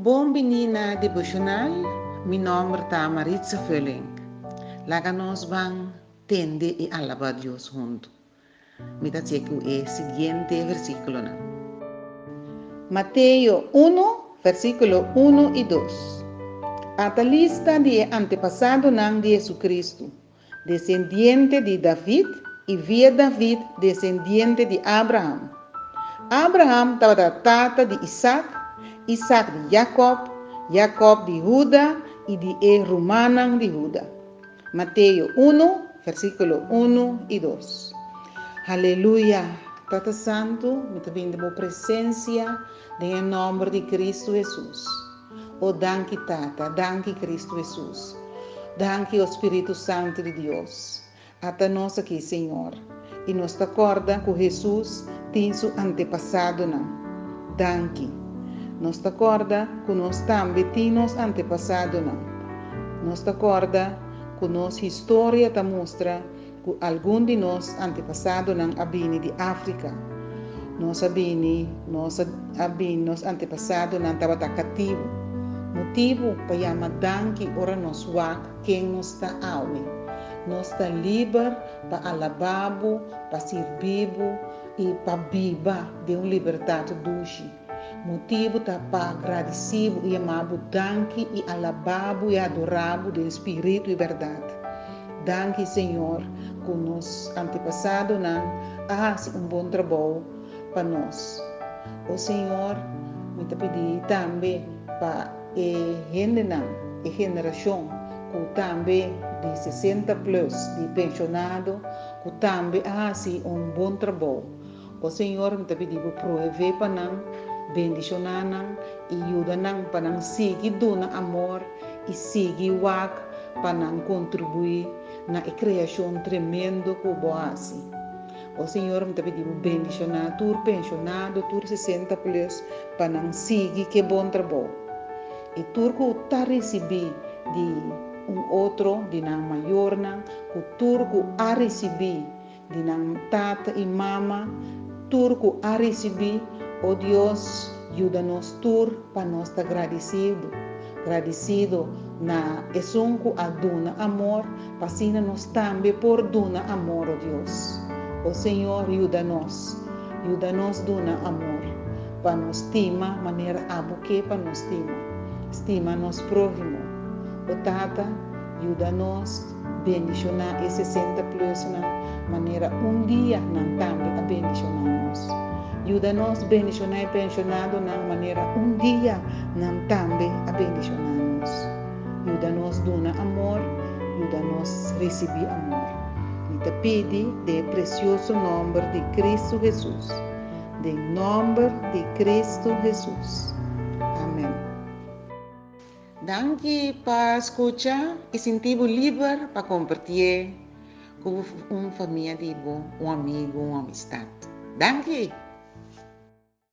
Bon bini na Devocional, mi nomber ta Maritza Vulling. Laga nos ban tende y alaba Dios hunto. Mi ta check cu e siguiente versiculonan. Mateo uno, versiculo uno y dos. Ata lista di e antepasadonan di Jesucristo, desendiente di David i via David desendiente di Abraham. Abraham tabata tata di Isaac, Isaac di Jacob, Jacob di Huda i di e rumannan di Huda. Mateo uno, versíkulo uno i dos. Haleluya! Tata Santu, mi ta bini den bo presensia den e nòmber di Kristu Hesus. O danki Tata, danki Kristu Hesus. Danki o Spiritu Santu di Dios. Ata nos aki Señor, i nos ta kòrda ku Hesus tin su antepasadonan. Danki. Nos ta kòrda ku nos tambe tin nos antepasadonan. Nos ta kòrda ku nos historia ta mustra ku algun di nos antepasadonan a bini di Afrika. Nos a bini, nos a bini, nos antepasadonan tabata katibu. Motibu pa yama danki ora nos wak ken nos ta awe. Nos ta liber pa alabá bo, pa sirbí bo i pa biba den un libertat dushi. Motibu ta pa gradisí bo i yama bo danki i alabá bo i adorá bo den spiritu i bèrdat. Danki Señor ku nos antepasadonan a hasi un bon trabou pa nos. O Señor, mi ta pidi tambe pa e hendenan, e generashon ku tambe di sesenta plus di penshonado ku tambe a hasi un bon trabou. O Señor, mi ta pidi Bo proveé pa nan, bendishoná nan i yuda nan pa nan sigui duna amor i sigui wak pa nan kontribuí na e kreashon tremendo ku Bo hasi. O Señor, mi ta pidi Bo bendishoná tur penshonado, tur sesenta plus, pa nan sigui ke bon trabou. I tur ku ta risibí di un otro, di nan mayornan, ku tur ku a risibí Di nan tata i mama, tur ku a risibí, O Dios, yuda nos tur pa nos ta gradisido, gradisido na esun ku a duna amor, pa asina nos tambe por duna amor, O Dios. O Señor, yuda nos, yuda nos duna amor, pa nos stima manera Abo ke pa nos stima, stima nos próhimo. O Tata, yuda nos. Bendishoná e sesenta plusnan manera un dia nan tambe a bendishoná nos. Yuda nos bendishoná e penshonadonan manera un dia nan tambe a bendishoná nos. Yuda nos duna amor, yuda nos risibí amor. Mi ta pidi den e presioso nòmber di Kristu Hesus. Den nòmber di Kristu Hesus. Amèn. Danki pa skucha i sinti bo liber pa kompartié ku un famia di bo, un amigu, un amistat. Danki!